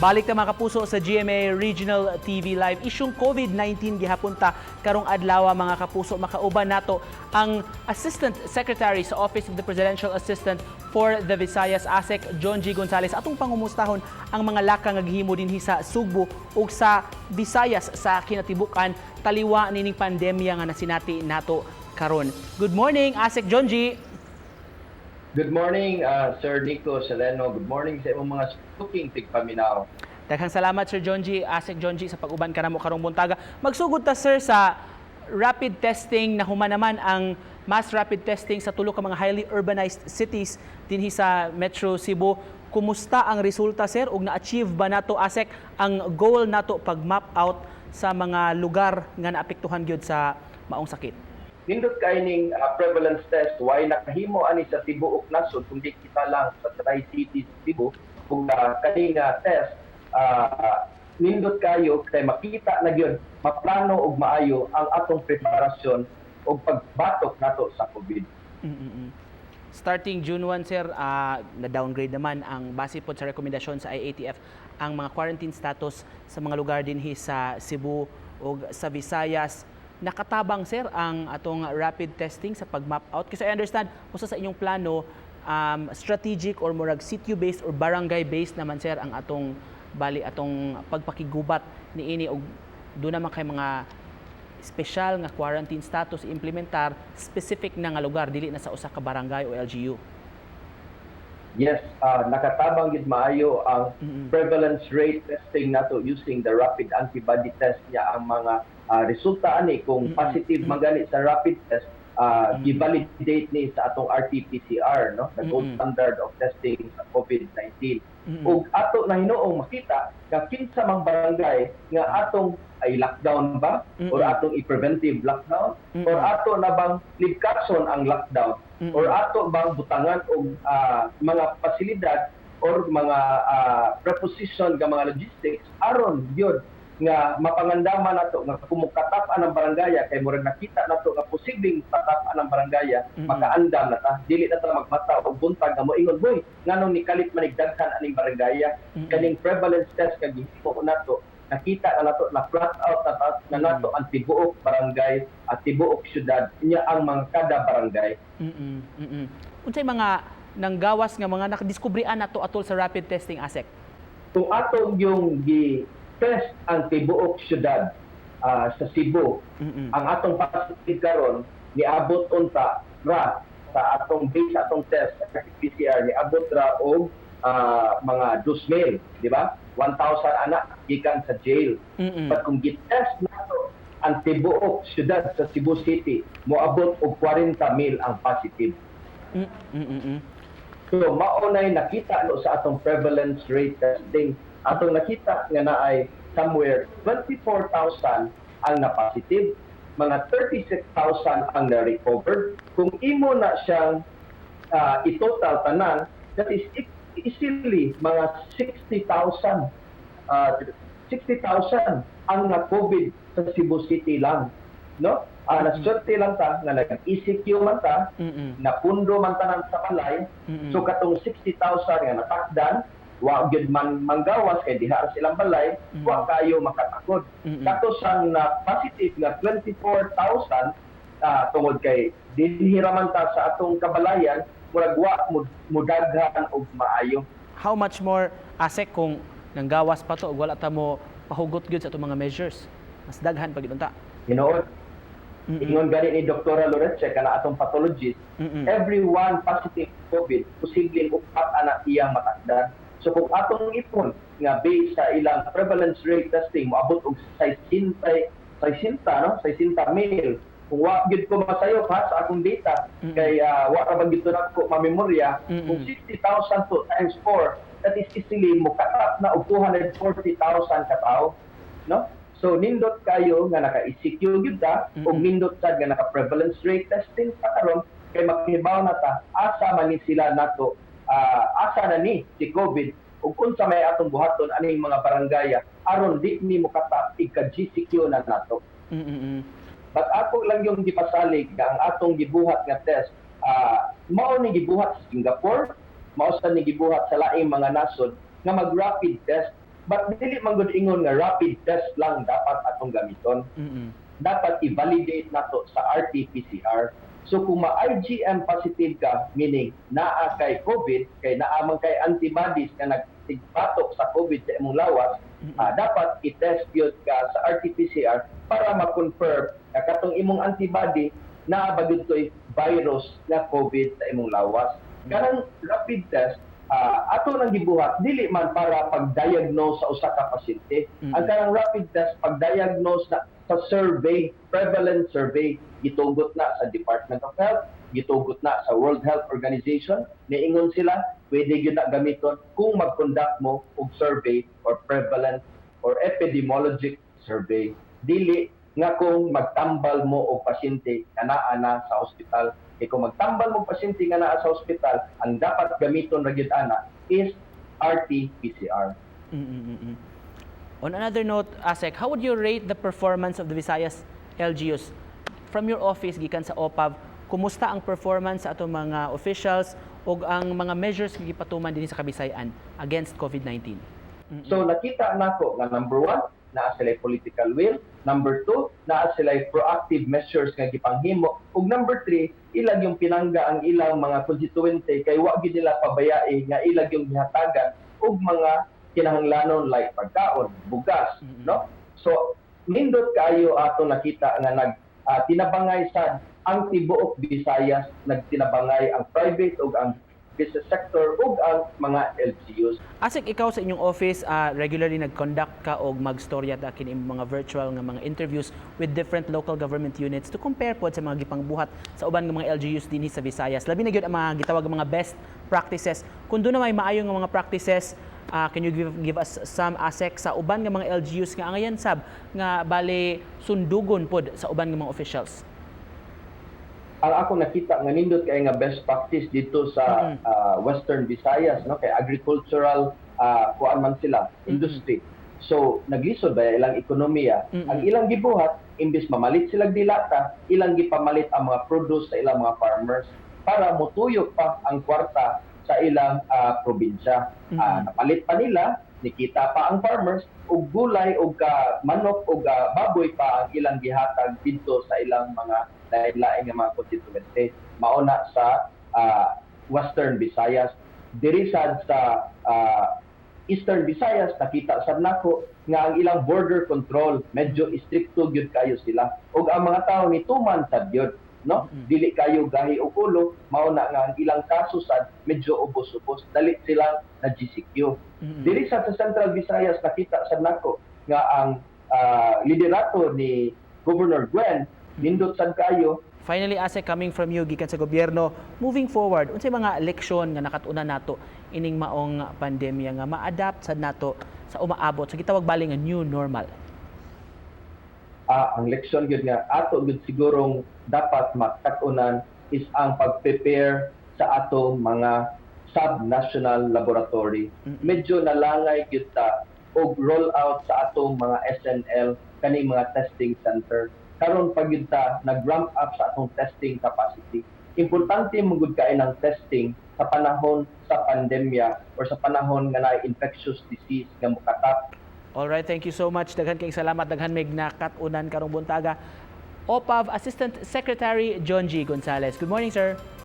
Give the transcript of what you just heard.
Balik ta, mga kapuso, sa GMA Regional TV Live. Isyong COVID-19 gihapon ta karong adlaw, mga kapuso. Makauban nato ang Assistant Secretary sa Office of the Presidential Assistant for the Visayas, ASEC John G. Gonzales. Atong pangumustahon ang mga laka nga gihimo dinhi sa Sugbo ug sa Visayas sa kinatibuk-an taliwa nining pandemya nga nasinati nato karon. Good morning, ASEC John G. Good morning, Sir Nico Seleno. Good morning sa imong mga suking tigpaminaw. Daghang salamat, Sir John G, ASEC John G, sa pag-uban kanamo karong buntaga. Magsugod ta, sir, sa rapid testing. Nahuman naman ang mass rapid testing sa tulo ka mga highly urbanized cities dinhi sa Metro Cebu. Kumusta ang resulta, sir, ug na-achieve ba nato, ASEC, ang goal nato pag map out sa mga lugar nga naapektuhan gyud sa maong sakit? Nindot kay ning prevalence test, why nakahimo ani sa tibuok nasod kundi kita lang sa Tri-Cities Cebu, kung kaning test nindot kayo kay makita na gyud, maplano og maayo ang atong preparasyon og pagbatok nato sa COVID. Starting June 1, sir, na-downgrade naman ang base po sa rekomendasyon sa IATF ang mga quarantine status sa mga lugar dinhi sa Cebu o sa Visayas. Nakatabang, sir, ang atong rapid testing sa pag-map out? Kasi I understand, usa sa inyong plano, strategic or murag city-based or barangay-based naman, sir, ang atong bali atong pagpakigubat niini og doon naman kay mga espesyal nga quarantine status implementar specific na nga lugar, dili na sa usa ka barangay o LGU. Yes, nakatabang gid maayo ang prevalence rate testing nato using the rapid antibody test niya. Ang mga resulta ani, kung positive man gani sa rapid test, gi-validate ni sa atong RT-PCR, no, the gold standard of testing sa COVID-19. Ug ato na hinuong makita nga kinsa mang barangay nga atong ay lockdown ba or atong i-preventive lockdown or ato na bang ligkason ang lockdown or ato bang butangan og mga pasilidad or mga preposition nga mga logistics aron gyud nga mapangandaman nato nga kung mokatap-an ang barangaya, kay murag nakita nato nga posibleng tatap-an ang barangaya, makaandam na ta, dili na ta magmata og buntag nga moingon, "Hoy, nganong nikalit manig daghan aning barangaya?" Kaning prevalence test nga gihimo nato, nakita na nato na flat out na nato ang tibuok barangay at tibuok syudad niya, ang mga kada barangay. Unsay mga nanggawas nga mga nakadiskubrian nato atol sa rapid testing, ASEC? Kung atong yung gi-test ang tibuok syudad sa Cebu, ang atong positive karon niabot unta ra sa atong base, atong test sa PCR, niabot ra og mga 2,000, di ba? 1,000 ana gikan sa jail. But kung gi-test nato ang tibuok syudad sa Cebu City, moabot og 40,000 ang positive. So mao nay nakita no sa atong prevalence rate testing. Atong nakita nga naay somewhere 24,000 ang na-positive, mga 36,000 ang na-recovered. Kung imo na siyang i-total tanan, that is easily mga 60,000, 60,000 ang na-COVID sa Cebu City lang. No? Naswerte lang ta nga nag-ECQ man ta, napundo man tanan sa balay. So katong 60,000 nga natakdan, wa gyud man manggawas kay diha ra silang balay, wa kayo makatakod. Kato sang na positive nga 24,000, tungod kay dinhi ra man ta sa atong kabalayan, murag wa mudaghan og maayo. How much more, ASEC, kung nanggawas pa to ug wala ta mo pahugot gyud sa atong mga measures? Mas daghan pa gyud unta. Hinoon. Ingon gani ni Dr. Loretche, kana atong pathologist, every one positive COVID, posibleng upat ana iyang matakdan. So kung atong ipon nga base sa ilang prevalence rate testing moabot og 60, 60, no, 60 mil. Kung wa gyud ko masayop ha sa akong data kay wa ra ba gyud nako mamemorya, kung 60,000 to times 4, that is easily mokatap na og 240,000 ka tawo, no? So nindot kayo nga naka-ECQ gyud ta ug nindot sad nga naka-prevalence rate testing pa karon kay makibaw na ta asa man ni sila nato, asa na ni si COVID ug unsa may atong buhaton aning mga barangaya aron di ni mokatap ika GCQ na nato. But ako lang yung gipasalig nga ang atong gibuhat nga test, mao ni gibuhat sa Singapore, mao sa ni gibuhat sa laing mga nasod nga mag-rapid test. But dili man gud ingon nga rapid test lang dapat atong gamiton. Dapat i-validate nato sa RT-PCR. So kung ma-IgM positive ka, meaning naa kay COVID, kay naa man kay antibodies nga nagtigbatok sa COVID sa imong lawas, dapat i-test gyud ka sa RT-PCR para ma-confirm nga katong imong antibody naa ba gyud to'y virus na COVID sa imong lawas. Kanang rapid test, ato nang gibuhat dili man para pag-diagnose sa usa ka pasyente. Ang kanang rapid test, pag-diagnose na sa survey, prevalence survey, gitugot na sa Department of Health, gitugot na sa World Health Organization, niingon sila, pwede gyud na gamiton kung mag-conduct mo og survey or prevalence or epidemiologic survey. Dili nga kung magtambal mo og pasyente nga naa na sa ospital. Kay kung magtambal mo og pasyente nga naa sa ospital, ang dapat gamiton ra gyud ana is RT-PCR. On another note, Asec, how would you rate the performance of the Visayas LGUs? From your office, gikan sa OPAV, kumusta ang performance sa atong mga officials o ang mga measures nga gipatuman dinhi sa Kabisayan against COVID-19? So nakita nako nga number one, naa sila political will. Number two, naa sila proactive measures nga gipanghimo. Ug number three, ilang yung pinangga ang ilang mga konstituente kay wa gyud nila pabayai nga ilang yung gihatagan og mga kinahanglanon like pagkaon, bugas, no? So nindot kaayo ato nakita nga nag tinabangay sa ang tibuok Visayas, nagtinabangay ang private ug ang business sector ug ang mga LGUs. Asec, ikaw sa inyong office, regularly nag-conduct ka og magstorya ta kini imong mga virtual nga mga interviews with different local government units to compare pod sa mga gipangbuhat sa uban nga mga LGUs dinhi sa Visayas. Labi na gyud ang mga gitawag nga mga best practices. Kung duna may maayo nga mga practices, can you give us some, Asec, sa uban nga mga LGUs nga angayan sab nga bale sundugon pod sa uban nga mga officials? Ang ako nakita nga nindot kay nga best practice dito sa Western Visayas, no, kay agricultural kuan man sila industry, so naglisod ba ilang ekonomiya. Ang ilang gibuhat, imbes mamalit sila dilata, ilang gipamalit ang mga produce sa ilang mga farmers para motuyok pa ang kwarta sa ilang probinsya. Napalit pa nila, nikita pa ang farmers og gulay og ka manok og baboy pa ang ilang gihatag didto sa ilang mga lain-lain nga mga konstituente. Mao na sa Western Visayas. Diri sad sa Eastern Visayas, nakita sad nako nga ang ilang border control medyo istrikto gyud kayo sila ug ang mga tawo nituman sad gyud, no, dili kayo gahi og ulo. Mao na nga ang ilang kaso sad medyo ubos-ubos, dali silang na GCQ. Diri sa Central Visayas, nakita sad nako nga ang liderato ni Governor Gwen nindot sad kayo. Finally, Asec, coming from you, gikan sa gobyerno, moving forward, unsay mga leksyon nga nakatunan nato ining maong pandemya nga ma-adapt sad nato sa umaabot sa gitawag bali nga new normal? Ang leksyon gyud nga ato gyud sigurong dapat makat-unan is ang pag-prepare sa atong mga sub-national laboratory. Medyo nalangay gyud ta og roll out sa atong mga SNL, kaning mga testing center. Karon pa gyud ta nag-ramp up sa atong testing capacity. Importante man gud kay ng testing sa panahon sa pandemya or sa panahon nga naay infectious disease nga mokatap. All right, thank you so much. Daghan kayong salamat. Daghan mig nakat-unan karong buntaga. OPAV Assistant Secretary John G. Gonzalez. Good morning, sir.